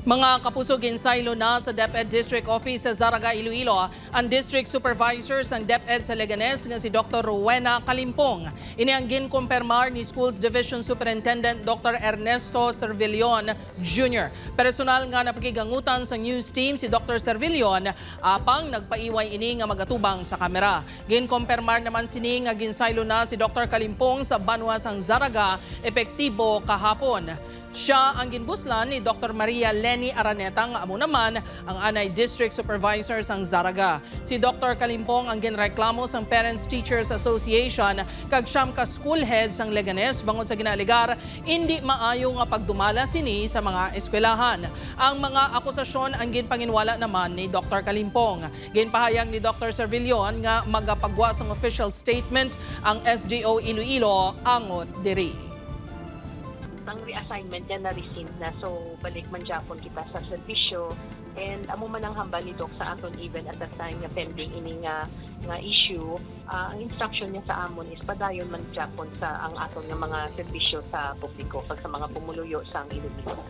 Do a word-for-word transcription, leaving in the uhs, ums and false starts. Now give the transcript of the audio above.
Mga kapuso, ginsaylo na sa DepEd District Office sa Zarraga, Iloilo, ang District Supervisor sang DepEd sa Leganes nga si Doktor Rowena Calimpong. Ini ang ginkumpirmar ni Schools Division Superintendent Doktor Ernesto Servillon Junior. Personal nga napakigangutan sa news team si Doktor Servillon, apang nagpaiway ini nga magatubang sa kamera. Ginkumpirmar naman sini nga ginsaylo na si Doktor Calimpong sa banwa sang Zarraga, epektibo kahapon. Siya ang ginbuslan ni Doktor Maria Leni Araneta, nga amo naman ang anay district supervisor sang Zarraga. Si Doktor Calimpong ang ginreklamo sang Parents Teachers Association kag siyam ka school head sang Leganes bangod sa ginaalegar indi maayo nga pagdumala sini sa mga eskwelahan. Ang mga akusasyon ang ginpanginwala naman ni Doktor Calimpong. Ginpahayag ni Doktor Servillon nga magapagwa sang official statement ang S D O Iloilo angot diri. Ang reassignment niya na-rescind na, so balik man gyapon kita sa serbisyo. And amo man ang hambal ni Doc sa aton, even at that time nga pending ini nga nga issue, ah, ang instruction niya sa amon is padayon man gyapon sa ang aton nga mga serbisyo sa publiko kag sa mga pumuluyo sang Iloilo.